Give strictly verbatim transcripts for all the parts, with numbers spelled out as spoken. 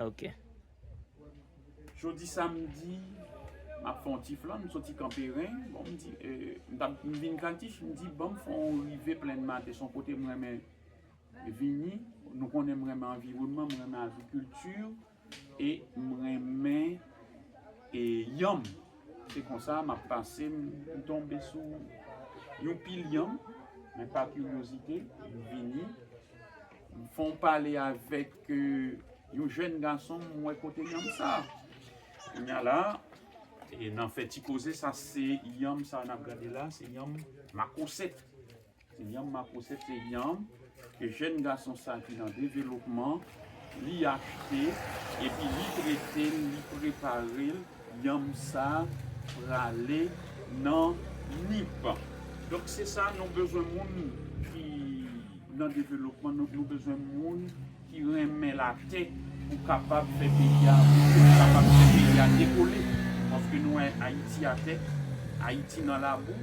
Ok. Jodi samdi, m ap fè yon ti flann, m soti Kanperen. Bon, m di, euh, m t ap, m vin Kaltich, m di, ban m fè yon rive Plenn Maten, se yon kote m renmen vini. Nou konnen m renmen anviwònman, m renmen agrikilti, e m renmen e yanm. Se konsa, m ap pase, m m tonbe sou yon pil yanm, men pa kiryozite, m vini. M fè yon pale avèk euh, yon jèn gason, m wè kote yanm sa. Kounye a la, e n ap fè ti koze, sa se yanm sa n ap gade la, se yanm makosèt. Se yanm makosèt, se yanm ke jèn gason sa ki nan developman, li achte, epi li trete l, li prepare l, yanm sa prale nan nip. Donk se sa, nou bezwen moun ki nan developman, nou, nou bezwen moun ki renmen latè pou kapab fè peyi a, pou kapab fè peyi a dekole. Paske nou wè Ayiti atè, Ayiti nan labou,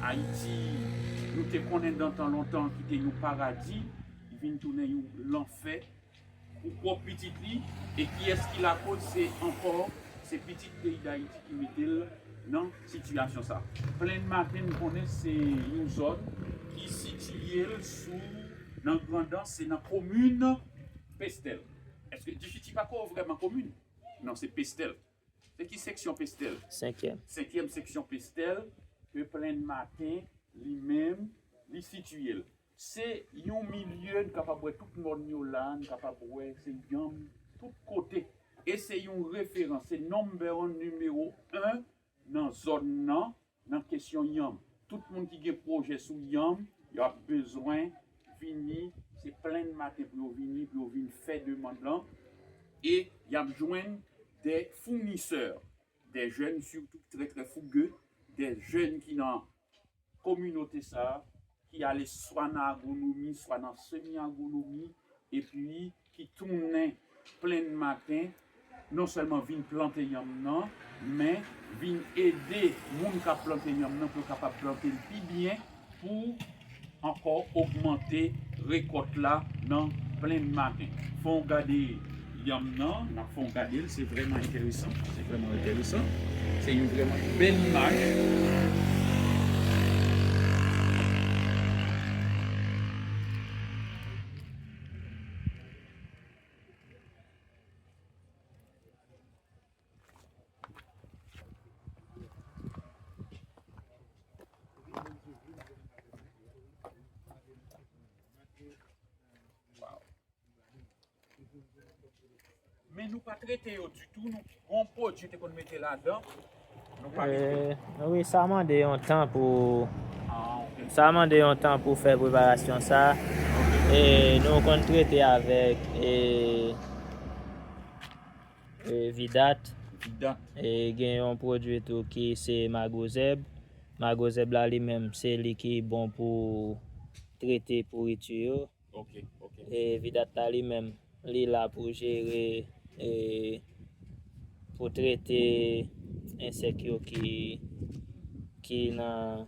Ayiti nou te konnen dan tan lontan ki te yon paradi, li vin tounen yon lanfè pou pwòp pitit li. E kiyès ki lakoz? Se ankò, se pitit peyi Dayiti ki mete l nan sitiyasyon sa. Plenn Maten, n konnen se yon zòn ki sitiye l sou, nan Grandans, se nan komin Pestèl. Èske Difichi pa ko vrèman komin? Non, se Pestèl. Se ki seksyon Pestèl? Senkyèm. Senkyèm seksyon Pestèl, ke Plenn Maten, li menm, li sitiye l. Se yon milye, n kapab wè tout mòn yo la, n kapab wè se yanm tout kote. E se yon referans, se number one, nimewo en nan zòn nan, nan kesyon yanm. Tout moun ki gen pwojè sou yanm, y ap bezwen vini, se Plenn Maten pou yo vini, pou yo vin fè demann lan. E y ap jwenn de founisè, de jèn sitou trè, trè fouge, de jèn ki nan kominote sa, ki ale swa nan agwonomi, swa nan semi agwonomi, epi ki tounen Plenn Maten, non sèlman vin plante yanm nan, men vin ede moun k ap plante yanm nan pou yo kapab plante l pi byen, pou ankò ogmante rekòt la nan Plenn Maten. Fò w gade yanm nan, n ap fè w gade l, se vrèman enteresan, se vrèman enteresan. Se yon vrèman bèl imaj. Men nou pa trete yo ditou, nou gon pwodui te konn mete ladan, nou pa mete. Wi, sa mande yon tan pou sa mande yon tan pou fè preparasyon sa. E nou konn trete avèk e, e, vidat. Vidat. E gen yon pwodui tou ki se magozèb. Magozèb la li menm se li ki bon pou trete pouriti yo. Ok, ok. E vidat la li menm, li la pou jere, e, pou trete ensèk yo ki, ki nan,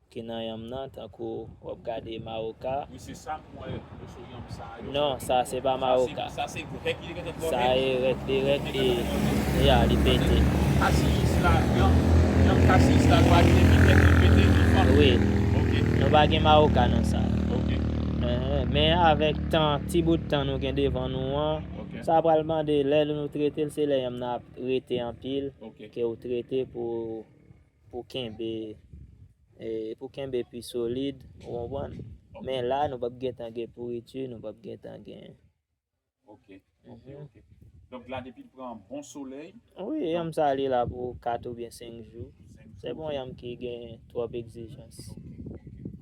ki nan yanm nan, tankou w ap gade mawoka. Wi, se sa m wè, moso yanm sa yo. Non, sa se pa mawoka. Sa se, sa se rèk li gentan Sa fòme. E rèk, li rèk, e, ya, li pete. Kasiyis la, yanm, yanm kasiyis la, nou pa gen li pete, li pete, li fòme. Wi. Ok, Nou pa gen mawoka nan sa. Ok. Men avèk tan, ti bout tan nou gen devan nou an, sa pral mande lè nou trete l, se lè yanm nan ap rete anpil, ke ou trete pou, pou kenbe, e, pou kenbe pi solid, ou konprann? Men la, nou p ap gentan gen pouriti, nou p ap gentan gen. Ok, ok, ok. Donk la, depi l pran bon solèy. Wi, yanm sa li la pou kat oubyen senk jou. Se pa yon yanm ki gen twòp egzijans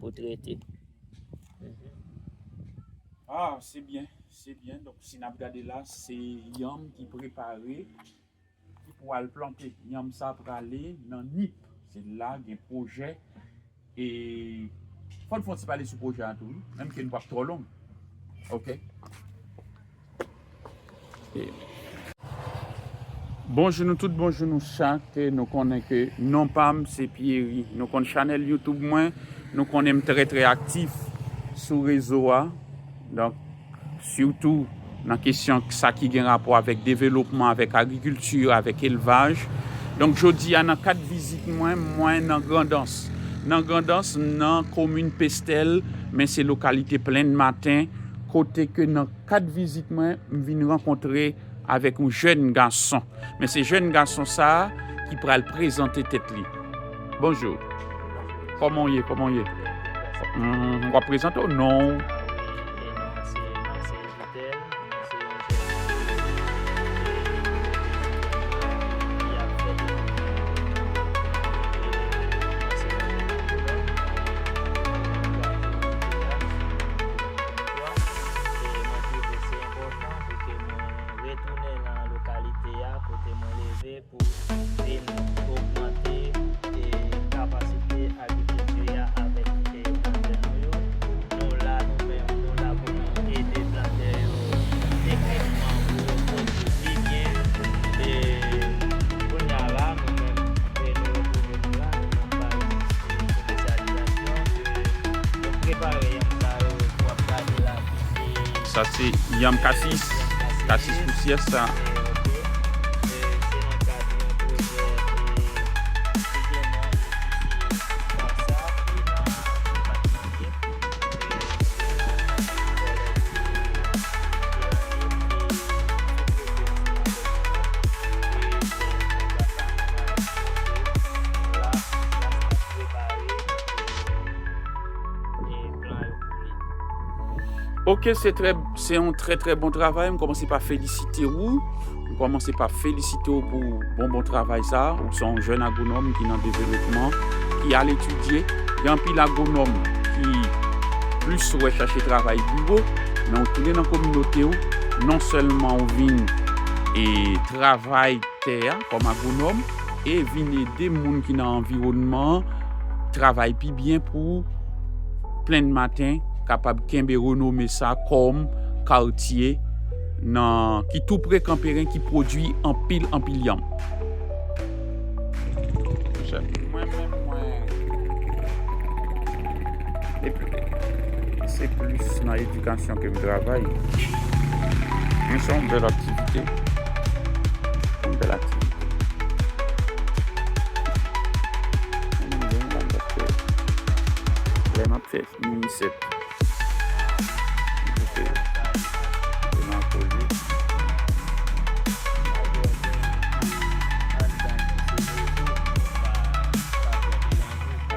pou trete. Ah, se byen, se byen. Donk si n ap gade la, se yanm ki prepare, ki pou al plante. Yanm sa prale nan nip. Se la gen pwojè. E fò n fè yon ti pale sou pwojè a tou, wi. Menm ke nou p ap twò long. Ok. Bonjou nou tout, bonjou nou chak. Nou konnen ke non pa m se Pierry. Nou konn chanèl YouTube mwen, nou konnen m trè, trè aktif sou rezo a. Donk, sitou nan kesyon sa ki gen rapò avèk developman, avèk agrikilti, avèk elvaj. Donk, jodi a, nan kad vizit mwen, mwen nan Grandans. Nan Grandans, nan komin Pestèl, men se lokalite Plenn Maten, kote ke nan kad vizit mwen, m vin rankontre avèk yon jèn gason. Men se jèn gason sa a ki pral prezante tèt li. Bonjou. Kòman w ye? Kòman w ye? Hmm, w ap prezante w non w? Retounen nan lokalite a kote mwen leve pou vin ogmante, e, kapasite agrikilti a avèk, e, plantè nou yo. Nou la, nou menm, nou la pou nou ede plantè yo teknikman pou yo pwodui pi byen. E kounye a la, nou menm, e, nou retwouve nou la, nou nan faz, e, komesyalizasyon, ke nou prepare yanm sa yo, w ap gade la. Sa se yanm kasis. Kasis pousyè sa. Ok, se trè, se yon trè, trè bon travay. M kòmanse pa felisite ou. M kòmanse pa felisite ou pou bon, bon travay sa a. Ou se yon jèn agwonòm ki nan devlopman, ki al etidye. Gen anpil agwonòm ki plis wè chache travay biwo, men ou tounen nan kominote w, non sèlman ou vin e travay tè a kòm agwonòm, e vin ede moun ki nan anviwònman an travay pi byen pou Plenn Maten kapab kenbe renome sa kòm katye nan, ki tou pre Kanperen, ki pwodui anpil, anpil yanm. Mwen menm, mwen, epi, se plis nan edikasyon ke m travay. Men se yon bèl aktivite. Yon bèl aktivite. Mwen menm, mwen menm, paske lè m ap fè minisèt. Ok. Se nan koze.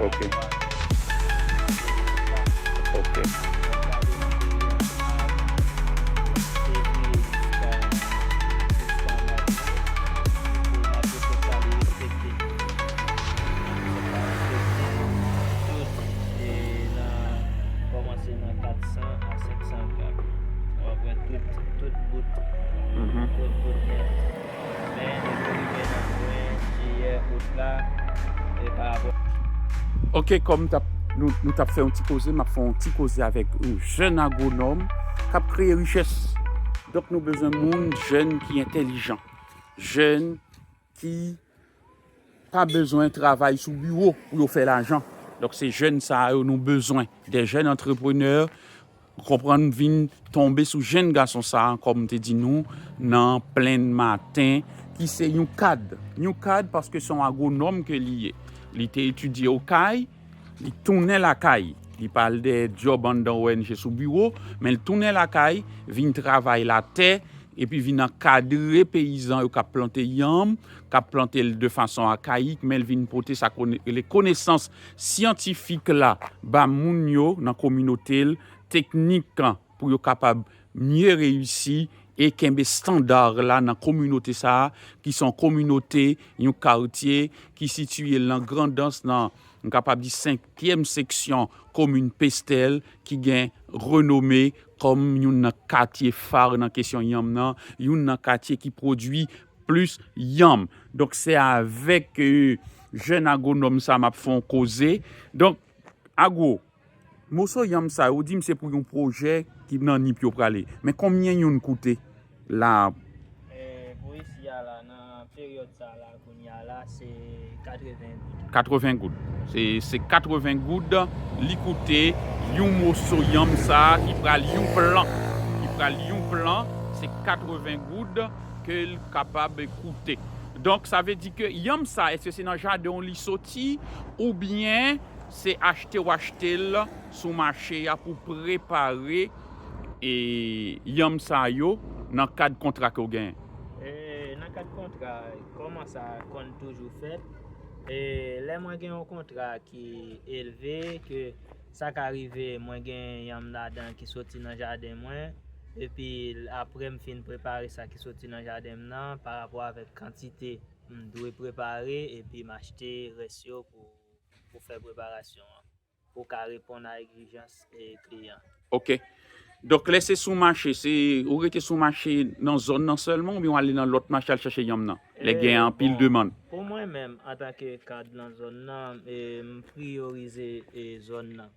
Ok. Ok. Kòmanse nan kat san a senk san gram. W ap wè tout, tout bout, tout bout nèt. Men, li pou rive nan pwen jiyè, out la, e pa rapò. Ok, kòm m t ap, nou, nou t ap fè yon ti koze, m ap fè yon ti koze avèk yon jèn agwonòm k ap kreye richès. Donk, nou bezwen moun jèn ki entèlijan, jèn ki pa bezwen travay sou biwo pou yo fè lajan. Donk, se jèn sa yo nou bezwen, de jèn antreprenè, konprann, vin tonbe sou jèn gason sa a, kòm m te di nou, nan Plenn Maten, ki se yon kad. Yon kad paske se yon agwonòm ke li ye. Li te etidye Okay, li tounen lakay. Li pa al dèyè djòb anndan O N G sou biwo, men li tounen lakay, vin travay latè, epi vin ankadre peyizan yo k ap plante yanm, k ap plante l de fason akayik, men l vin pote sa kone-, le konesans syantifik la ba moun yo nan kominote l, teknik pou yo kapab mye reyisi e kenbe estanda la nan kominote sa a, ki se yon kominote, yon katye ki sitiye nan Grandans, nan, m kapab di, senkyèm seksyon komin Pestèl, ki gen renome kòm youn nan katye fa nan kesyon yanm nan, youn nan katye ki pwodui plis yanm. Donk, se avèk, e, jèn agwonòm sa m ap fè yon koze. Donk, Agwo, moso yanm sa yo, ou di m se pou yon pwojè ki nan Nip yo prale. Men konbyen youn koute la? E, pou isi a la, nan peryòd sa la, kounye a la, se katreven goud. Katreven goud. Se, se katreven goud li koute yon moso yanm sa a ki pral yon plan. Ki pral yon plan. se katreven goud ke l kapab koute. Donk, sa vle di ke yanm sa, èske se nan jaden w li soti, oubyen se achte w achte l sou mache a pou prepare e yanm sa yo nan kad kontra ke w genyen? E, nan kad kontra, kòman sa konn toujou fèt? E, lè mwen gen yon kontra ki elve, ke sa ka rive, mwen gen yanm ladan ki soti nan jaden mwen, epi apre m fin prepare sa ki soti nan jaden m nan, pa rapò avèk kantite m dwe prepare, epi m achte rès yo pou, pou fè preparasyon an, pou ka reponn a egzijans e kliyan. Ok. Donk, lè se sou mache, se ou rete sou mache nan zòn nan sèlman, oubyen w ale nan lòt mache al chèche yanm nan? Lè gen anpil demann. Pou mwen menm, antanke kad nan zòn nan, e, m priyorize, e, zòn nan.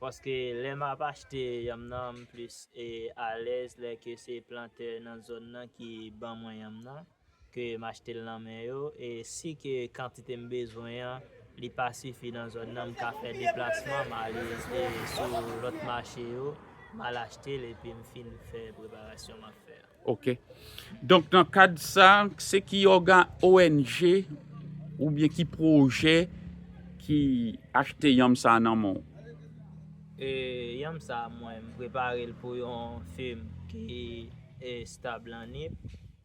Paske lè m ap achte yanm nan, m plis, e, alèz lè ke se plantè nan zòn nan ki ban mwen yanm nan, ke m achte l nan men yo, e si ke kantite m bezwen an, li pa sifi nan zòn nan, m ka fè deplasman, m ale, e, sou lòt mache yo, m al achte l, epi m fin fè preparasyon m ap fè a. Ok. Donk, nan kad sa, se ki òga-, O N G oubyen ki pwojè ki achte yanm sa nan men w? E, yanm sa, mwen, m prepare l pou yon fim ki, e, estab nan Nip.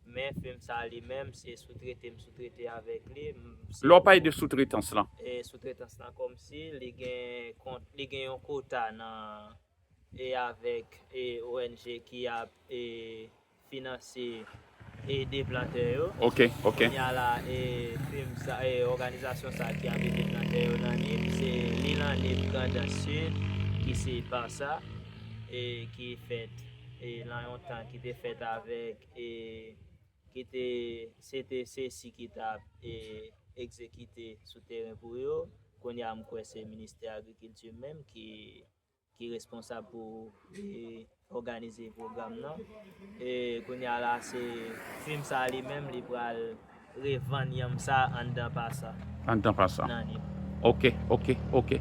Men fim sa li menm, se soutrete m soutrete avèk li. M, se Lè w pale de soutretans lan? E, soutretans lan, kòmsi li gen kont-, li gen yon kota nan, e avèk, e, O N G ki ap, e, finanse, e, de plantè yo. Ok, ok. Kounye a la, e, fim sa, e, òganizasyon sa ki ap ede plantè yo nan Nip, se Lil an Nip, Grandans Sid, ki se PASA, e, ki fèt, e, nan yon tan ki te fèt avèk, e, ki te, se te C E C I ki t ap, e, egzekite sou teren pou yo. Kounye a, m kwè se Ministè Agrikilti menm ki, ki responsab pou, e, òganize pwogram nan. E kounye a la, se fim sa li menm, li pral revann yanm sa anndan PASA. Anndan PASA. Nan Nip. Ok, ok, ok.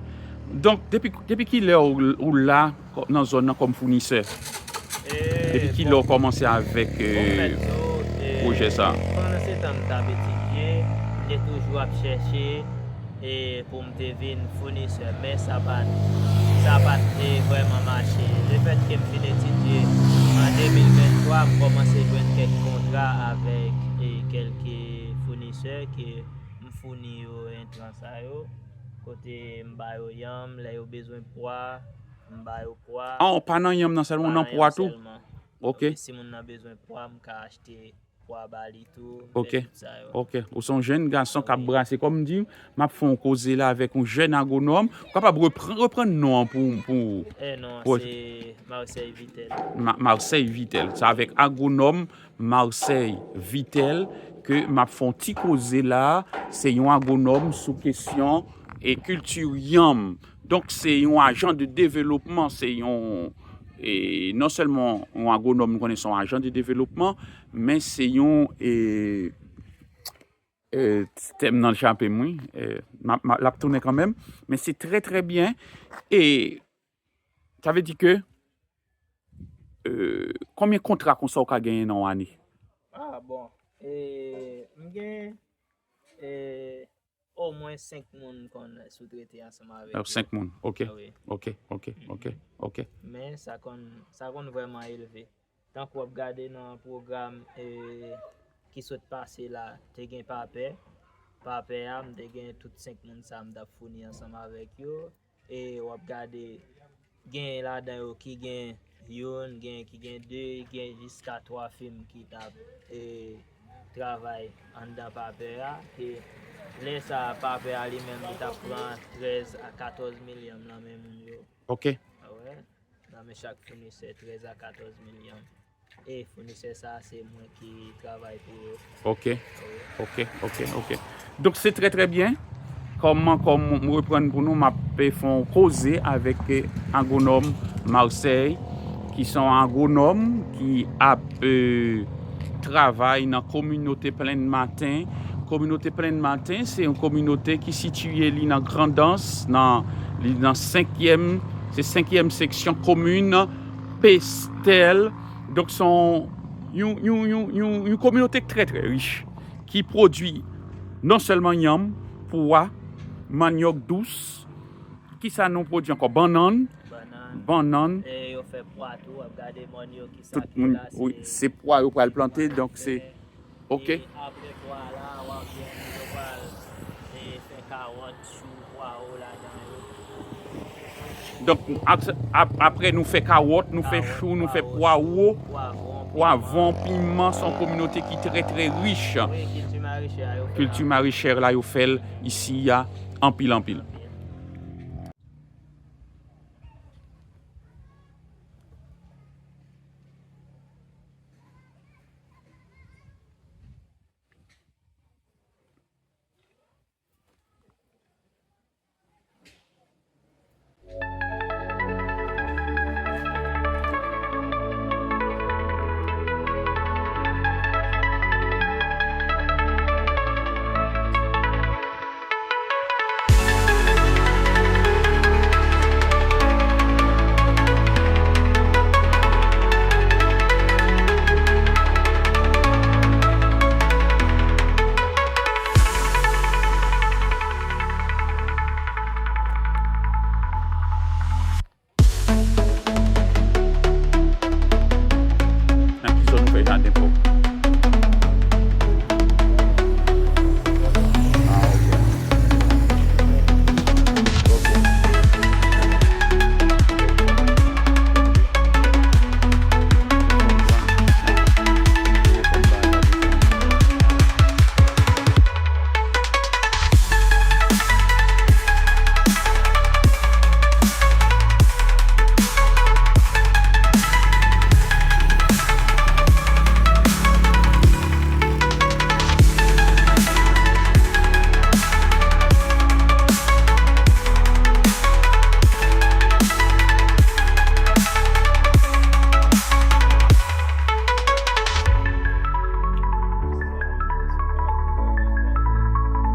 Donk, depi, depi kilè ou, ou la kò-, nan zòn nan kòm founisè? E, Depi kilè bon, ou kòmanse avèk, bon, e, fèt yo, e, pwojè sa? Pandan se tan m t ap etidye, m te toujou ap chèche, e, pou m te vin founisè, men sa pa t, sa pa t, e, vrèman mache. Lefètke m fin etidye an de mil venntwa, m kòmanse jwenn kèk kontra avèk, e, kèlke founisè ke m founi yo entran sa yo, kote m ba yo yanm, lè yo bezwen pwa, m ba yo pwa. Ah, w pa nan yanm nan sèlman, ou nan pwa tou? Pa nan yanm sèlman. Ok. Wi, si moun nan bezwen pwa, m ka achte pwa ba li tou, m fè tout sa yo. Ok. Ou se yon jèn gason k ap brase. Kòm m di, m ap fè yon koze la avèk yon jèn agwonòm. Ou kapab repran, reprann non an pou, pou... E, non an se Marseille Vitel. Ma-, Marseille Vitel. Se avèk agwonòm Marseille Vitel ke m ap fè yon ti koze la. Se yon agwonòm sou kesyon e kilti yanm. Donk, se yon ajan de developman, se yon, e, non sèlman yon agwonòm, nou konnen se yon ajan de developman, men se yon, e, e, tèm nan chape m, wi. E, m ap, m ap, l ap tounen kanmenm, men se trè, trè byen. E sa vle di ke, e, konbyen kontra konsa ou ka genyen nan yon ane? Ah, bon. E, m gen, e, omwen senk moun m konn soutrete ansanm avèk yo. Senk moun, ok. Wi. Ok, ok, ok, ok. Men sa konn, sa konn vrèman elve. Tankou w ap gade nan pwogram, e, ki sot pase la, te gen papè. Papè a, m te gen tout senk moun sa m t ap founi ansanm avèk yo. E w ap gade, gen ladan yo ki gen youn, gen ki gen de, gen jiska twa fim ki t ap, e, travay anndan papè a. E lè sa a, papè a li menm, li t ap pran trèz a katòz mil yanm nan men moun yo. Ok. Wè, nan men chak founisè, trèz a katòz mil yanm. E founisè sa a, se mwen ki travay pou yo. Ok. Wi. Ok, ok, ok. Donk, se trè, trè byen. Kòm, kòm m reprann pou nou, m ap fè yon koze avèk, e, agwonòm Marseille, ki se yon agwonòm ki ap, e, travay nan kominote Plenn Maten. Kominote Plenn Maten, se yon kominote ki sitiye li nan Grandans, nan, li nan senkyèm, se senkyèm seksyon komin Pestèl. Donk, se yon Yon, yon, yon, yon, yon kominote trè, trè rich ki pwodui non sèlman yanm, pwa, manyòk dous, kisa nou pwodui ankò? Bannann, bannann, e yo fè pwa tou, w ap gade mòn yo, kisa ki la, se pwa yo pral plante, donk se, ok. E apre pwa la, w ap gen, yo pral, e, fè kawòt, chou, pwawo ladan yo. Donk, ap-, ap-, apre nou fè kawòt, nou fè chou, nou fè pwawo, pwavwon, piman, se yon kominote ki trè, trè rich. Wi, kilti marechè a yo fè. Kilti marechè la, yo fè l isi a, anpil, anpil. Nan ki zòn ou fè jaden pa w? Ah, ok. Ok.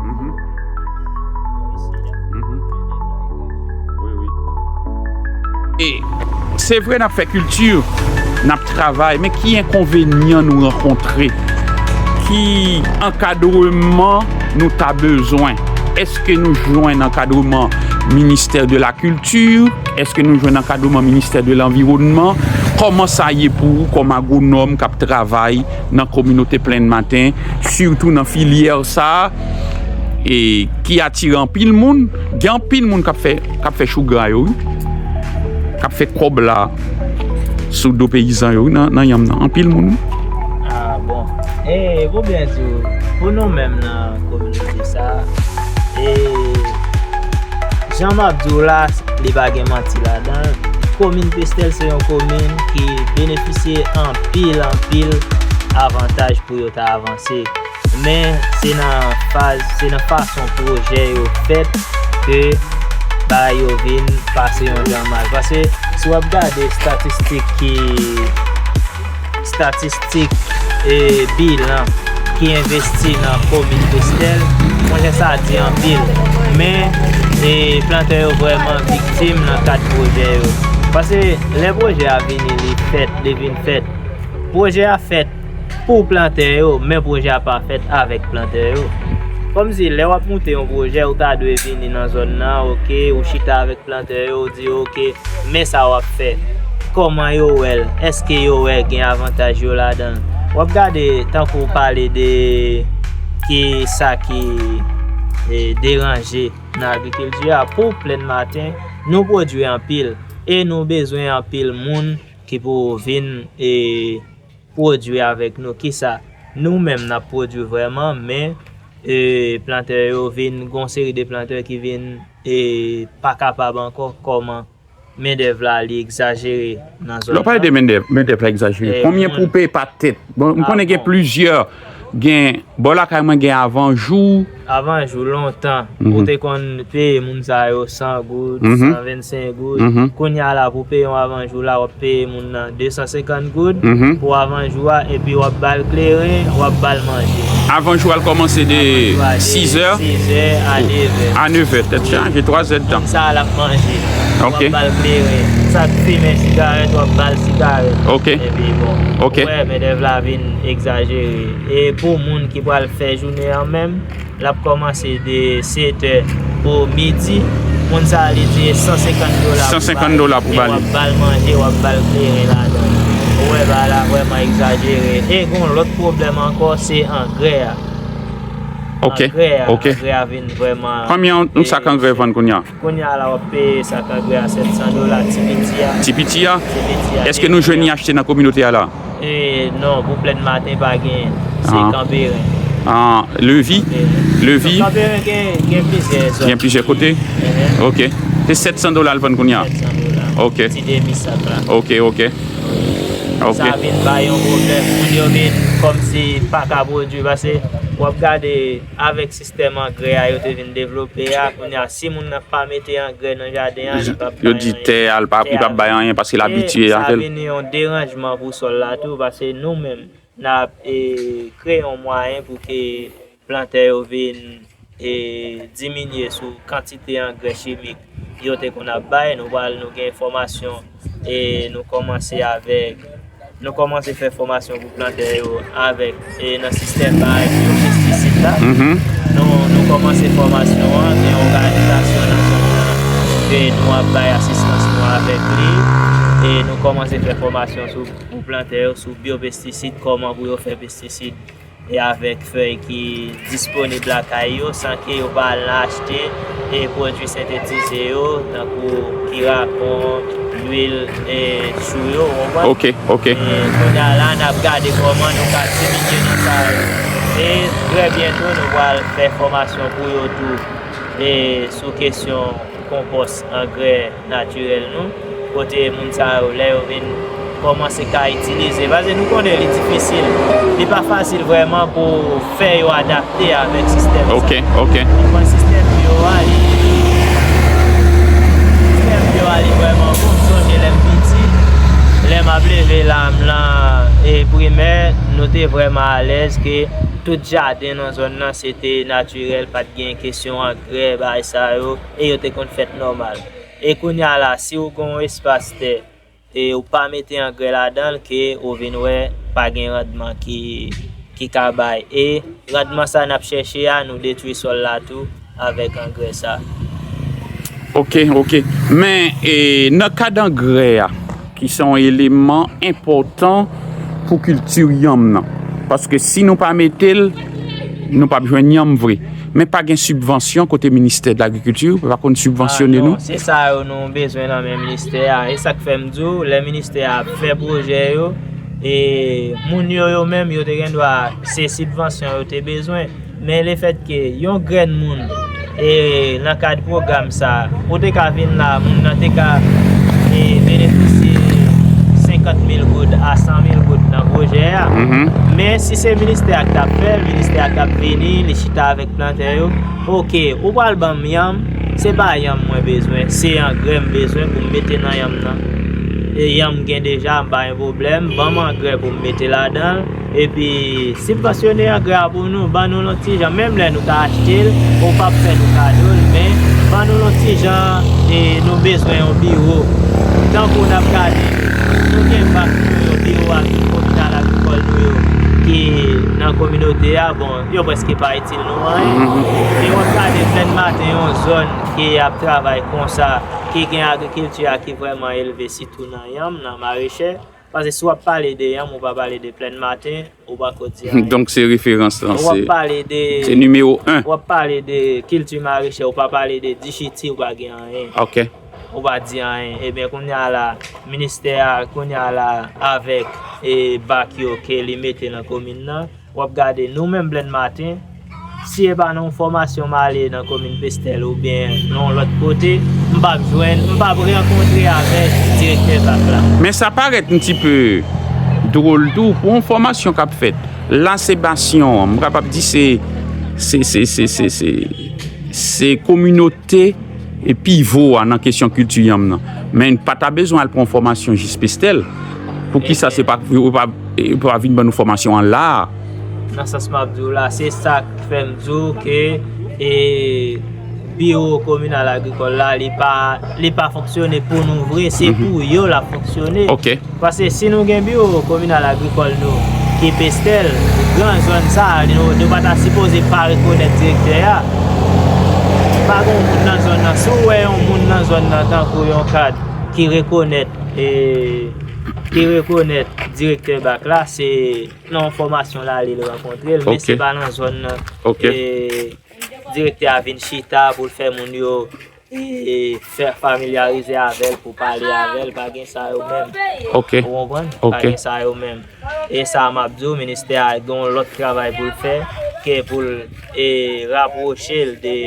Mhm. Mhm. Wi, wi. E se vre n ap fè kilti, n ap travay, men ki enkonvenyan nou rankontre? Ki ankadreman nou ta bezwen? Èske nou jwenn ankadreman ministè de la kilti? Èske nou jwenn ankadreman ministè de lanviwònman? Kòman sa ye pou ou kòm agwonòm k ap travay nan kominote Plenn Maten, sitou nan filyè sa a, e ki atire anpil moun? Gen anpil moun k ap fè, k ap fè chougra yo, wi, k ap fè kòb la sou do peyizan yo, wi, nan, nan yanm nan. Anpil moun, wi. Ah, bon. E, pou byen di w, pou nou menm nan kominote sa a, e, jan m ap di w la, li pa gen manti ladan l. Komin Pestèl se yon komin ki benefisye anpil, anpil avantaj pou yo ta avanse. Men se nan faz, se nan fason pwojè yo fèt ke bagay yo vin pase yon jan mal. Paske si w ap gade estatistik ki, estatistik, e, bilan ki envesti nan komin Pestèl, monchè, sa di anpil. Men, e, plantè yo vrèman viktim nan kad pwojè yo. Paske lè pwojè a vini, li fèt, li vin fèt. Pwojè a fèt pou plantè yo, men pwojè a pa fèt avèk plantè yo. Kòmsi lè w ap moute yon pwojè, ou ta dwe vini nan zòn nan, oke, ou chita avèk plantè yo, ou di, oke, men sa w ap fè. Kòman yo wè l? Èske yo wè gen avantaj yo ladan l? W ap gade tankou w pale de ki sa ki, e, deranje nan agrikilti a. Pou Plenn Maten, nou pwodui anpil e nou bezwen anpil moun ki pou vin, e, pwodui avèk nou. Kisa? Nou menm n ap pwodui vrèman, men, e, plantè yo vin, gon seri de plantè ki vin, e, pa kapab ankò. Kòman? Mendèv la, li egzajere nan zòn nan. Lè w pale de mendèv, mendèv la egzajere. E, konbyen moun pou peye pa tèt? Bon, m konnen gen plizyè Gen, bò lakay mwen gen avan jou. Avan jou, lontan, ou te konn peye moun sa yo san goud, san vennsenk goud. Kounye a la, pou peye yon avan jou la, w ap peye moun nan de san senkant goud pou avan jou a, epi w ap ba l kleren, w ap ba l manje. Avan jou a, l kòmanse de sizè a nevè. A nevè, tèt chaje, twa zè d tan. Moun sa a, l ap manje. W ap ba l kleren. Sa k fimen sigarèt, w ap ba l sigarèt. Epi bon, ou wè, mendèv la vin egzajere. E pou moun ki pral fè jounen an menm, l ap kòmanse de setè pou midi. Moun sa a, li di e san senkant dola pou ba li. San senkant dola pou ba li. E w ap ba l manje, w ap ba l kleren ladan. Ou wè, bagay la vrèman egzajere. E gen yon lòt pwoblèm ankò, se angrè a. Ok, angrè a, ok. Angrè a vin vrèman. Konbyen yon sak angrè vann kounye a? Kounye a la, w ap peye sak angrè a sèt san dola, ti piti a. Ti piti a? Ti piti a. Èske nou jwenn li achte nan kominote a la? E non, pou Plèn Maten pa gen, se Kanperen. Ah, Levi? Levi? Kanperen gen, gen plizyè zòn. Gen plizyè kote? Ok. Se sèt san dola l vann kounye a? Sèt san dola. Ok. Ti demi sak la. Ok, ok. Ok. Sa vin bay yon pwoblèm. Moun yo vin kòmsi pa ka pwodui, paske w ap gade avèk sistèm angrè a yo te vin devlope a, kounye a, si moun nan pa mete angrè nan jaden an, li p ap bay anyen. Yo di tè a, li p ap bay anyen paske l abitye avè l. E sa vin yon deranjman pou sòl la tou, paske nou menm, n ap, e, kreye yon mwayen pou ke plantè yo vin, e, diminye sou kantite angrè chimik yo te konn ap bay. Nou pral, nou gen fòmasyon, e nou kòmanse avèk, nou kòmanse fè fòmasyon pou plantè yo avèk, e nan sistèm barèk yo pestisid la. Nou, nou kòmanse fòmasyon an, gen yon òganizasyon nan zòn nan ke nou ap bay asistans nou avèk li, e nou kòmanse fè fòmasyon sou, pou plantè yo sou byopestisid, kòman pou yo fè pestisid e avèk fèy ki disponib lakay yo, san ke yo pa al nan achte e pwodui sentetize yo, tankou kirakon, lwil, e chou yo, ou konprann? Ok, ok. E kounye a la, n ap gade kòman nou ka diminye nan sa yo. E trè byento, nou pral fè fòmasyon pou yo tou, e sou kesyon konpòs, angrè natirèl nou, kote moun sa yo, lè yo vin kòmanse ka itilize, paske nou konnen li difisil, li pa fasil vrèman pou fè yo adapte avèk sistèm sa. Ok, ok. Ou konprann sistèm bio a, li, sistèm bio a, li vrèman bon. M sonje lè m piti, lè m ap leve la, m lan, e, primè, nou te vrèman alèz ke tout jaden nan zòn nan, se te natirèl, pa t gen kesyon angrè, bagay sa yo, e yo te konn fèt nòmal. E kounye a la, si w gen yon espas tè, e ou pa mete angrè ladan l, ke ou vin wè pa gen randman ki, ki ka bay. E randman sa n ap chèche a, nou detwi sòl la tou avèk angrè sa. Ok, ok. Men, e, nan kad angrè a, ki se yon eleman enpòtan pou kilti yanm nan. Paske si nou pa mete l, nou p ap jwenn yanm vre. Men pa gen sibvansyon kote ministè de lagrikilti, yo pa konn sibvansyone nou? Ah, non, se sa yo nou bezwen nan men ministè a. E sa k fè m di w, lè ministè a ap fè pwojè yo, e moun yo, yo menm, yo te gen dwa, se sibvansyon yo te bezwen. Men lefètke yon grenn moun, e nan kad pwogram sa, ou te ka vin la, moun nan te ka, e benefisye senkant mil goud a san mil goud nan pwojè a. Men si se ministè a k t ap fè l, ministè a t ap vini, li chita avèk plantè yo. Oke, ou pral ban m yanm, se pa yanm mwen bezwen, se angrè m bezwen pou m mete nan yanm nan. E yanm gen deja, m pa gen pwoblèm, ban m angrè pou m mete ladan l. Epi, sibvansyone angrè a pou nou, ban nou yon ti jan, menm lè nou ta achte l, ou p ap fè nou kado l, men ban nou yon ti jan, e nou bezwen yon biwo. Tankou n ap gade, nou gen bak nou yo, biwo agrikòl, kominal agrikòl nou yo, ki nan kominote a, bon, yo prèske pa itil nou anyen. E w ap gade Plèn Maten, yon zòn ke y ap travay konsa, ki gen agrikilti a ki vrèman elve, sitou nan yanm, nan marechè. Paske si w ap pale de yanm, ou pa pale de Plèn Maten, ou pa ko di anyen. Donk se referans lan, se, se nimewo en. W ap pale de kilti marechè, ou pa pale de dichiti, ou pa gen anyen. Ok. Ou pa di anyen. Ebyen, kounye a la, ministè a, kounye a la, avèk, e, bak yo ke li mete nan komin nan, w ap gade nou menm Plèn Maten, si e pa nan yon fòmasyon m ale nan komin Pestèl oubyen nan yon lòt kote, m p ap jwenn, m p ap rankontre avèk direktè bak la. Men sa parèt yon ti pe dwòl tou pou yon fòmasyon k ap fèt. La se Basyon an, m kapab di se se se se se se se kominote e pivo a nan kesyon kilti yanm nan. Men n pa ta bezwen al pran fòmasyon jis Pestèl. Poukisa se pa yo pa yo pa vin ban nou fòmasyon an la a? Nan sans m ap di w la, se sa k fè m di w ke e, biwo kominal agrikòl la, li pa li pa fonksyone pou nou vre, se pou yo l ap fonksyone. Ok. Paske si nou gen biwo kominal agrikòl nou ki Pestèl, gran zòn sa a, nou, nou pa ta sipoze pa rekonèt direktè a. Pa gen yon moun nan zòn nan. Si w wè yon moun nan zòn nan tankou yon kad ki rekonèt e ki rekonèt direktè bak la, se nan yon fòmasyon l ale l rankontre l, men Ok. se pa nan zòn nan. Ok. E, direktè a vin chita pou l fè moun yo e, fè familyarize avè l, pou pale avè l, pa gen sa yo menm. Ok. Ou konprann? Ok. Pa gen sa yo menm. E sa m ap di w, ministè a gen yon lòt travay pou l fè, ke pou l e, rapwoche l de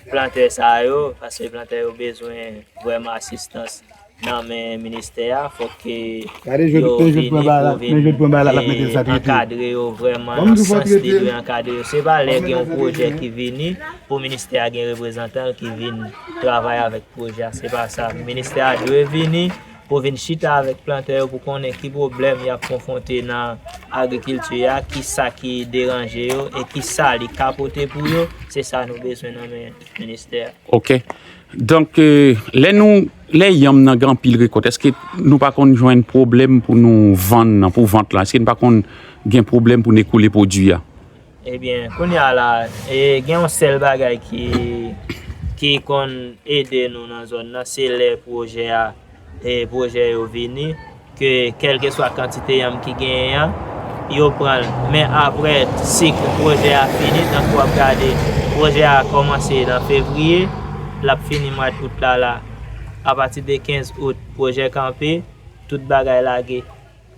plantè sa yo, paske plantè yo bezwen vrèman asistans nan men ministè a. Fòk ke Gade, jodi, yo men jodi vini pran bagay la, pou men jodi pran bagay la, l ap mete vin l sa k rete. Ankadre yo vrèman Ban m nan di w fò sans trete li l. Dwe ankadre yo. Se pa lè gen yon pwojè ki vini pou ministè a gen reprezantan l ki vin travay avèk pwojè a. Se pa sa. Ministè a dwe vini pou vin chita avèk plantè yo pou konnen ki pwoblèm y ap konfwonte nan agrikilti a, ki sa ki deranje yo e ki sa li ka pote pou yo. Se sa nou bezwen nan men ministè a. Ok. Donk, e, lè nou lè yanm nan gen anpil rekòt, èske nou pa konn jwenn pwoblèm pou nou vann nan, pou vant la? Èske nou pa konn gen pwoblèm pou nou ekoule pwodui a? Ebyen, kounye a la, e, gen yon sèl bagay ki ki konn ede nou nan zòn nan, se lè pwojè a e, pwojè yo vini, ke kèlkeswa kantite yanm ki genyen an, yo pran l. Men apre sik pwojè a fini, tankou w ap gade, pwojè a kòmanse nan fevriye, l ap fini mwa out la la. Apati de kenz out, pwojè kanpe, tout bagay lage.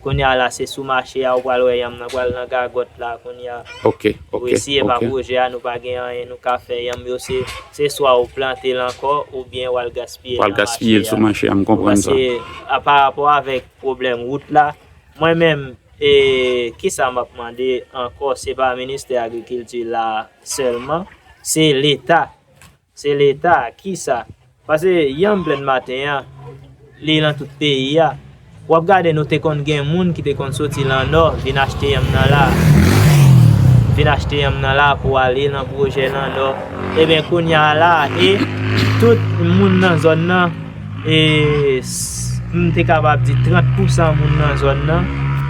Kounye a la, se sou mache a ou pral wè yanm nan pral nan gagòt la kounye a. Ok, ok. Wi, si e pa Ok. Pwojè a, nou pa gen anyen nou ka fè. Yanm yo se se swa ou plante l ankò oubyen w al gaspiye l Pral nan gaspiye l mache sou a. Mache a, m konprann sa. Paske a, pa rapò avèk pwoblèm wout la, mwen menm, e, kisa m ap mande ankò, se pa Ministè Agrikilti la sèlman, se Leta. Se Leta, kisa? Paske yanm Plenn Maten an, li nan tout peyi a. W ap gade, nou te konn gen moun ki te konn soti lan nò vin achte yanm nan la. Vin achte yanm nan la pou ale nan pwojè lan nò. Ebyen, kounye a la, e tout moun nan zòn nan, e, s- m te kapab di trant pousan moun nan zòn nan,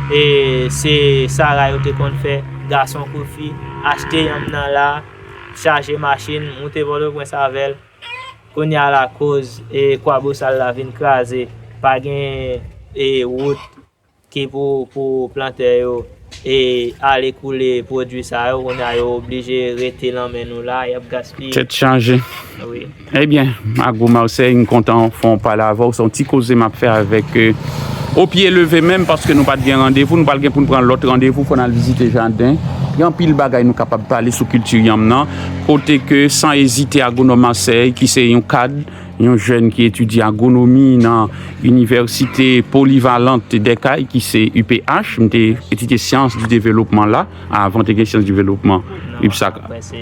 e, se sara yo te konn fè, gason kou fi, achte yanm nan la, chaje machin, moute Pòtoprens avè l. Kounye a la, koz e, Kwabosal la vin kraze, pa gen e, wout ki pou, pou plantè yo e, ale koule pwodui sa yo, kounye a yo oblije rete nan men nou la, y ap gaspiye. Tèt chaje. Wi. Ebyen, Agwo Marseille, m kontan fè yon pale avè w. Se yon ti koze m ap fè avèk e, o pye leve menm, paske nou pa t gen randevou. Nou pral gen pou n pran lòt randevou, fò n al vizite jaden. Gen anpil bagay nou kapab pale sou kilti yanm nan. Kote ke, san ezite, Agwonòm Marseille, ki se yon kad, yon jèn ki etidye agwonomi nan Inivèsite Polivalante des Cayes, ki se U P H, m te etidye syans di developman la, avan te gen syans di developman, Non, UPSAC. Apre se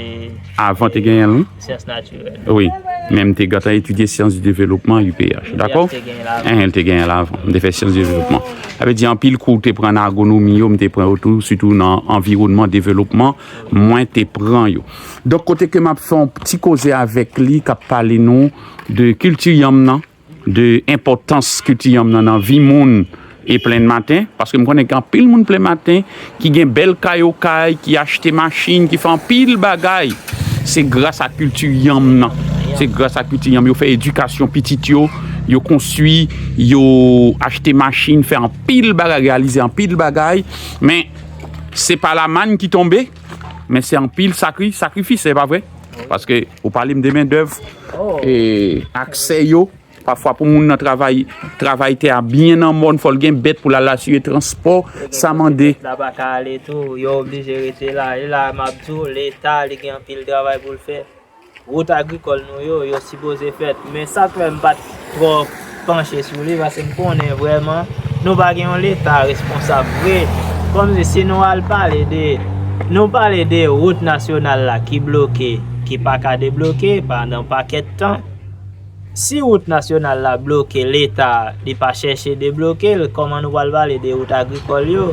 Avan te genyen l, wi. Syans natirèl. Wi. Men m te gentan etidye syans di developman, U P H. Dakò? Te genyen la. Enhen, l te genyen l avan. M te fè syans di developman. Sa vle di, anpil kou w te pran nan agwonomi yo, m te pran yo tou, sitou nan anviwònman devlopman, mwen te pran yo. Donk, kote ke m ap fè yon ti koze avèk li, k ap pale nou de kilti yanm nan, de enpòtans kilti yanm nan nan vi moun e Plenn Maten, paske m konnen gen anpil moun Plenn Maten ki gen bèl kay okay, ki achte machin, ki fè anpil bagay. Se gras a kilti yanm nan. Se gras a kilti yanm. Yo fè edikasyon pitit yo, yo konstwi, yo achte machin, fè anpil bagay, reyalize anpil bagay. Men, se pa lamann ki tonbe, men se anpil sakri, sakrifis, se pa vre? Paske ou pale m de mendèv, Oh. e, aksè yo, pafwa pou moun nan travay, travay tè a byen nan mòn, fò l gen bèt pou l al asire transpò, sa mande. La pa ka ale tou, yo oblije rete la. E la, m ap di w, Leta, li gen anpil travay pou l fè. Wout agrikòl nou yo, yo sipoze fèt. Men sa k fè m pa t twò panche sou li, paske m konnen vrèman, nou pa gen yon Leta responsab vre. Kòmsi si nou al pale de, nou pale de wout nasyonal la ki bloke, ki pa ka debloke pandan pakèt tan. Si wout nasyonal la bloke, Leta, li pa chèche debloke l, kòman nou pral pale de wout agrikòl yo?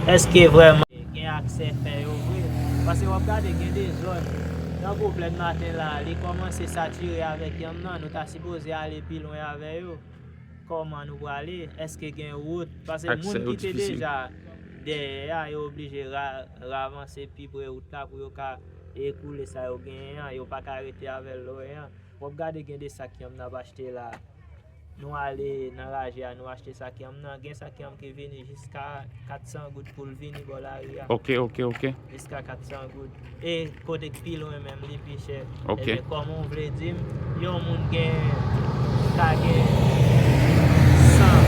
Èske vrèman gen aksè fè yo vre? Paske w ap gade gen de zòn, tankou Plèn Maten la, li kòmanse satire avèk yanm nan, nou ta sipoze ale pi lwen avè yo. Kòman nou prale? Èske gen wout? Paske moun ki te deja dèyè a, yo oblije ra, ravanse pi pre wout la pou yo ka ekoule sa yo genyen an. Yo pa ka rete avè l lwen an. W ap gade gen de sak yanm n ap achte la. Nou ale nan raje a, nou achte sak yanm nan. Gen sak yanm ki vini jiska kat san goud pou l vini bò lari a. Ok, ok, ok. Jiska kat san goud. E kote k pi lwen menm, li pi chè. Ok. Ebyen, kòman w vle di m, yon moun gen, ka gen san,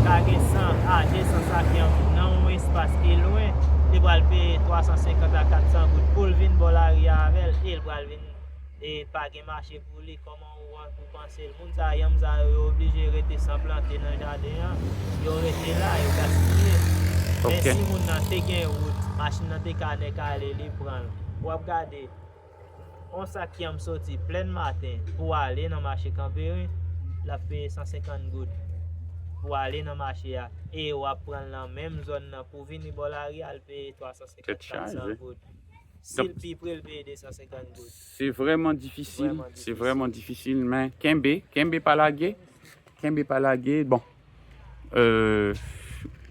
ka gen san a de san sak yanm nan yon espas ki lwen, li pral peye twa san senkant a kat san goud pou l vin bò lari a avè l, e l pral vin, e pa gen mache pou li, kòman ou, ou panse l? Moun sa, yanm sa yo, yo oblije rete san plante nan jaden an, yo rete la, yo gaspiye. Men si moun nan te gen wout, machin nan te ka nèk ale, li pran l. W ap gade, yon sak yanm soti Plèn Maten pou ale nan mache Kanperen, l ap peye san senkant goud pou ale nan mache a. E w ap pran l nan menm zòn nan pou vini bò lari a, l peye twa san senkant, kat san goud. Si l pi pre, l peye de san senkant goud. Se vrèman difisil, se vrèman difisil, men kenbe, kenbe pa lage, kenbe pa lage. Bon, euh,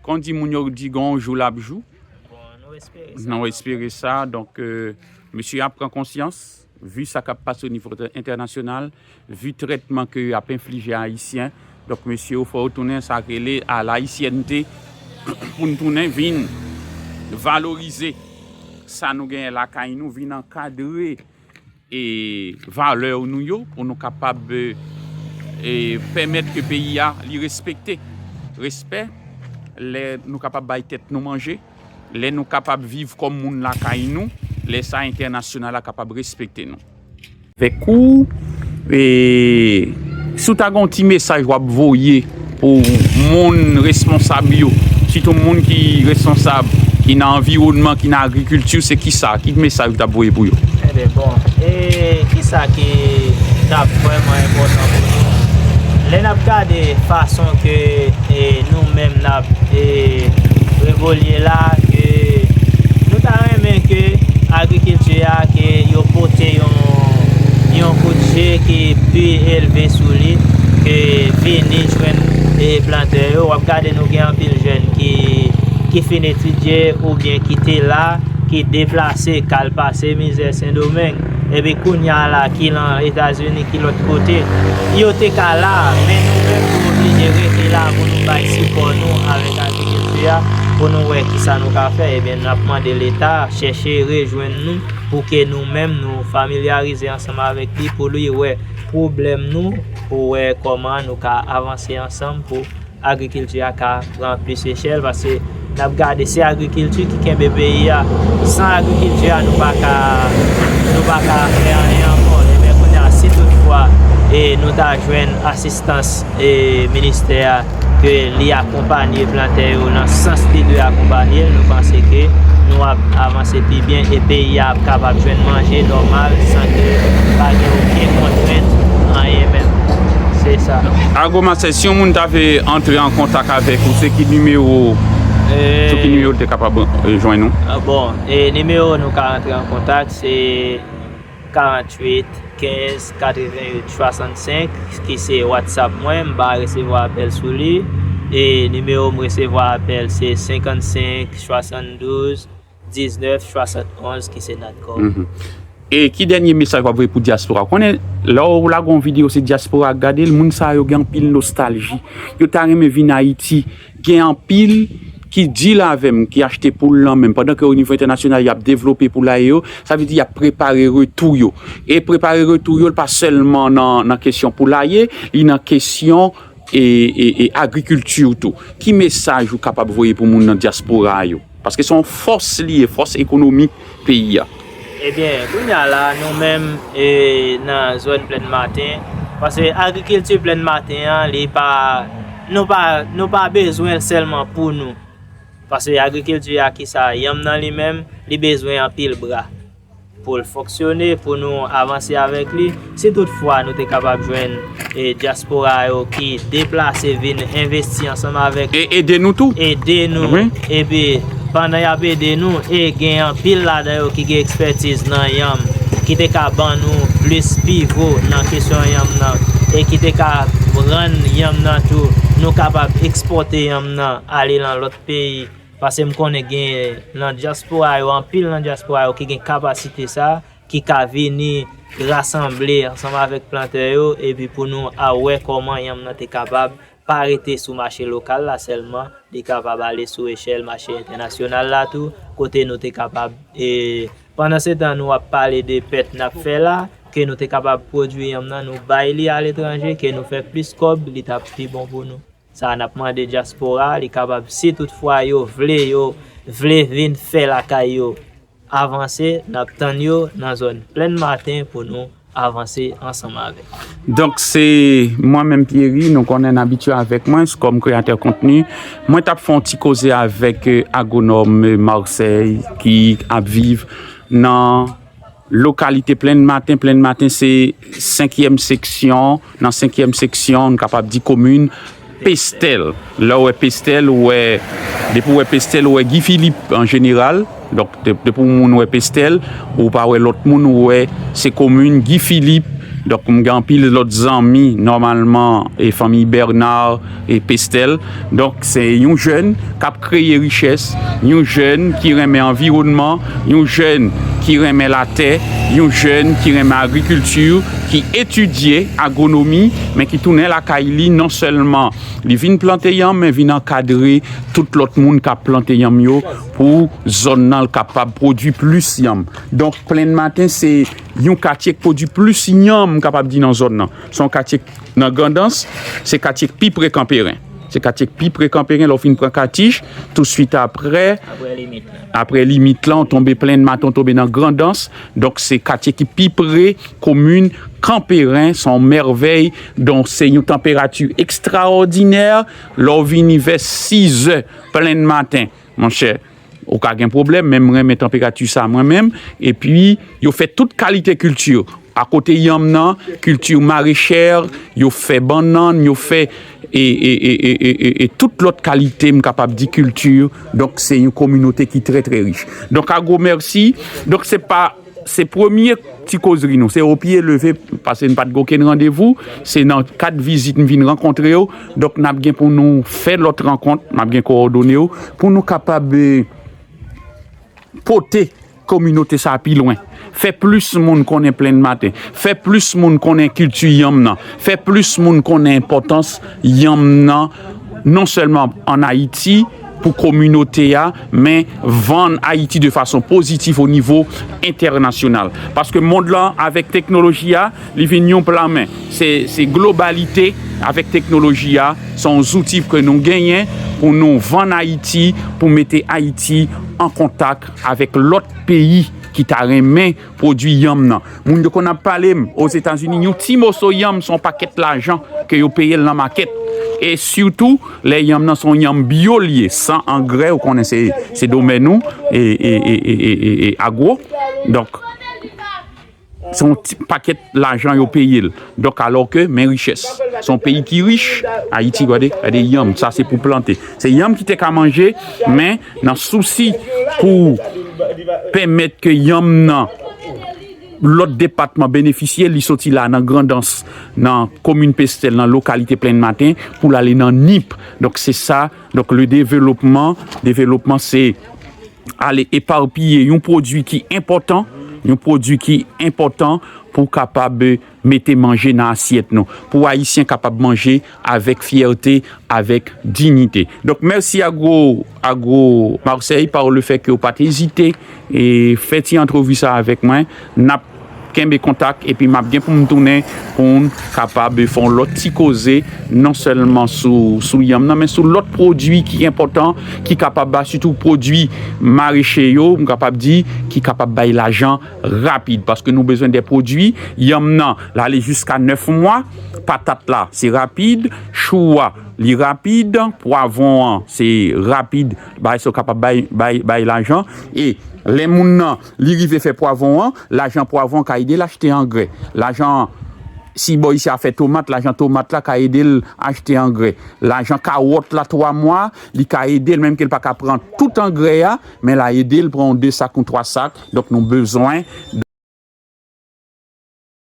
kon di moun yo di gon jou l ap jou. Bon, nou espere sa. Nou espere sa. Donk, euh, mesye ap pran konsyans, vi sa k ap pase o nivo entè-, entènasyonal, vi trètman ke y ap enflije Ayisyen. Donk, mesye yo fò yo tounen sa k rele à l'haïtienneté, pou n tounen vin valorize sa nou genyen lakay nou, vin ankadre e valè nou yo, pou nou kapab, e, e, pèmèt ke peyi a, li respekte. Respè, lè nou kapab bay tèt nou manje, lè nou kapab viv kòm moun lakay nou, lè sa entènasyonal la kapab respekte nou. Avèk ou, e, si w ta gen yon ti mesaj w ap voye pou moun responsab yo, sitou moun ki responsab, ki nan anviwònman, ki nan agrikilti, se kisa? Ki mesaj ou t ap voye pou yo? Ebyen, bon, e kisa ki t ap vrèman enpòtan pou nou? Lè n ap gade fason ke, e, nou menm n ap, e, evolye la, ke nou ta renmen ke agrikilti a, ke yo pote yon, yon kout je ki pi elve sou li, ke vini jwenn, e, plantè yo. W ap gade nou gen anpil jèn ki, ki fin etidye oubyen ki te la, ki deplase, k al pase mizè Sendomeng. Epi kounye a la, ki nan Etazini, ki lòt kote, yo te ka la, men nou menm, nou oblije rete la pou nou bay sipò nou avèk agrikilti a, pou nou wè kisa nou ka fè. Ebyen, n ap mande Leta chèche rejwenn nou pou ke nou menm, nou familyarize ansanm avèk li, pou li wè pwoblèm nou, pou wè kòman nou ka avanse ansanm pou agrikilti a ka pran plis echèl, paske n ap gade, se agrikilti ki kenbe peyi a. San agrikilti a, nou pa ka, nou pa ka fè anyen ankò. Ebyen, kounye a, si toutfwa, e, nou ta jwenn asistans, e, ministè a, ke li akonpanye plantè yo nan sans li dwe akonpanye l, nou panse ke nou ap avanse pi byen e peyi a ap kapab jwenn manje nòmal san ke pa gen okenn kontrent, anyen menm. Se sa. Agromaster, si yon moun ta vle antre an kontak avèk ou, se ki nimewo, sou ki nimewo l te kapab, e, jwenn ou? Ah, bon, e nimewo nou ka antre an kontak, se karanntuit kenz katreventuit swasannsenk, ki se WhatsApp mwen, m pa resevwa apèl sou li. E nimewo m resevwa apèl se senkannsenk swasanndouz diznèf swasannonz, ki se Natcom. Mhm. E ki dènye mesaj w ap voye pou dyaspora? Konnen, lè w lage yon videyo, se dyaspora k gade l, moun sa yo gen anpil nostalji. Yo ta renmen vin Ayiti. Gen anpil ki deal avè m, ki achte poul lan menm. Pandan ke o nivo entènasyonal, y ap devlope poulaye yo, sa vle di y ap prepare retou yo. E prepare retou yo, l pa sèlman nan, nan kesyon poulaye, li nan kesyon e, e, e agrikilti tou. Ki mesaj ou kapab voye pou moun nan dyaspora yo? Paske se yon fòs li ye, fòs ekonomik peyi a. Ebyen, kounye a la, nou menm, e, nan zòn Plèn Maten, paske agrikilti Plèn Maten an, li pa, nou pa, nou pa bezwen l sèlman pou nou. Paske agrikilti a, ki sa, yanm nan li menm, li bezwen anpil bra pou l fonksyone, pou nou avanse avèk li. Si toutfwa nou te kapab jwenn e dyaspora yo ki deplase vin envesti ansanm avèk nou, ede nou tou, ede nou, epi pandan y ap ede nou, e gen anpil ladan yo ki gen ekspètiz nan yanm, ki te ka ban nou plis pivo nan kesyon yanm nan, e ki te ka rann yanm nan tou, nou kapab ekspòte yanm nan ale nan lòt peyi. Paske m konnen gen nan dyaspora yo, anpil nan dyaspora yo ki gen kapasite sa, ki ka vini rasanble ansanm avèk plantè yo, epi pou nou a wè kòman yanm nan te kapab pa rete sou mache lokal la sèlman, li kapab ale sou echèl mache entènasyonal la tou, kote nou te kapab, e, pandan se tan nou ap pale de pèt n ap fè la, ke nou te kapab pwodui yanm nan, nou bay li aletranje, ke nou fè plis kòb, li t ap pi bon pou nou. Sa n ap mande dyaspora, li kapab, si toutfwa yo vle, yo vle vin fè lakay yo avanse, n ap tann yo nan zòn Plèn Maten pou nou avanse ansanm avèk. Donk, se mwen menm, Pierry, nou konnen n abitye avèk mwen kòm kreyatè kontni. Mwen t ap fè yon ti koze avèk, eh, agwonòm, eh, Marseille ki ap viv nan lokalite Plèn Maten. Plèn Maten se senkyèm seksyon, nan senkyèm seksyon, nou kapab di komin Pestèl. Lè w wè Pestèl, ou wè, depi w wè Pestèl, ou wè Guy Philippe an jeneral. Donk, de-, depi yon moun wè Pestèl, ou pa wè lòt moun, ou wè se komin Guy Philippe. Donk, m gen anpil lòt zanmi, nòmalman, e fanmi Bernard e Pestèl. Donk, se yon jèn k ap kreye richès, yon jèn ki renmen anviwònman, yon jèn ki renmen latè, yon jèn ki renmen agrikilti, ki etidye agwonomi, men ki tounen lakay li, non sèlman li vin plante yanm, men vin ankadre tout lòt moun k ap plante yanm yo pou zòn nan kapab pwodui plis yanm. Donk, Plèn Maten se yon katye k pwodui plis yanm, m kapab di, nan zòn nan. Se yon katye k nan Grandans, se katye k pi pre Kanperen. Se katye k pi pre Kanperen, lè w fin pran Katich, touswit apre, apre limit lan, ou tonbe Plèn Maten, ou tonbe nan Grandans. Donk, se katye ki pi pre komin Kanperen, se yon mèvèy, donk se yon tanperati ekstraòdinè. Lè w vini vè sizè Plèn Maten, monchè, ou ka gen pwoblèm, men m renmen tanperati sa mwen menm. Epi, yo fè tout kalite kilti. Akote yanm nan, kilti marechè, yo fè bannann, yo fè e, e, e, e, e, e, e tout lòt kalite, m kapab di, kilti. Donk, se yon kominote ki trè, trè rich. Donk, a gwo mèsi. Donk, se pa, se premye ti kozri nou. Se o pye leve, paske n pa t gen okenn randevou. Se nan kad vizit m vin rankontre yo. Donk, n ap gen pou nou fè lòt rankont. M ap gen kowòdone yo pou nou kapab, eh, pote kominote sa a pi lwen. Fè plis moun konnen Plèn Maten. Fè plis moun konnen kilti yanm nan. Fè plis moun konnen enpòtans yanm nan, non sèlman ann Ayiti, pou kominote a, men vann Ayiti de fason pozitif o nivo entènasyonal. Paske mond lan, avèk teknoloji a, li vin yon pla men. Se, se globalite avèk teknoloji a, se yon zouti ke nou genyen pou nou vann Ayiti, pou mete Ayiti an kontak avèk lòt peyi ki ta renmen pwodui yanm nan. Moun yo konn ap pale m, Ozetazini, yon ti moso yanm se yon pakèt lajan ke yo peye l nan makèt. E sitou, lè yanm nan se yon yanm byo l ye, san angrè, ou konnen se, se domèn ou, e, e, e, e, e, e, e agwo. Donk, se yon ti pakèt lajan yo peye l. Donk, alò ke, men richès. Se yon peyi ki rich, Ayiti, gade, gade yanm, sa se pou plante. Se yanm ki te ka manje, men nan sousi pou pèmèt ke yanm nan lòt depatman benefisye, li soti la nan Grandans, nan komin Pestèl, nan lokalite Plèn Maten, pou l ale nan Nip. Donk, se sa. Donk, le developman, developman, se ale epapiye yon pwodui ki enpòtan, yon pwodui ki enpòtan pou kapab mete manje nan asyèt nou, pou Ayisyen kapab manje avèk fyète, avèk diyite. Donk, mèsi Agwo, Agwo Marseille, par le fait que w pa t ezite e fè ti antrevi sa avèk mwen. N ap kenbe kontak, epi m ap gen pou m tounen pou n kapab fè yon lòt ti koze, non sèlman sou, sou yanm nan, men sou lòt pwodui ki enpòtan, ki kapab ba, sitou pwodui mareche yo, m kapab di, ki kapab bay lajan rapid, paske nou bezwen de pwodui, yanm nan, l ale jiska nèf mwa, patat la, se rapid, chou a, Li rapid, pwavwon an, se rapid, bagay sa yo kapab bay, bay, bay lajan. E lè moun nan, li rive fè pwavwon an, lajan pwavwon ka ede l achte angrè. Lajan, si bò isi a fè tomat, lajan tomat la ka ede l achte angrè. Lajan kawòt la, twa mwa, li ka ede l, menm ke l pa ka pran tout angrè a, men l a ede l pran yon de sak, yon twa sak. Donk, nou bezwen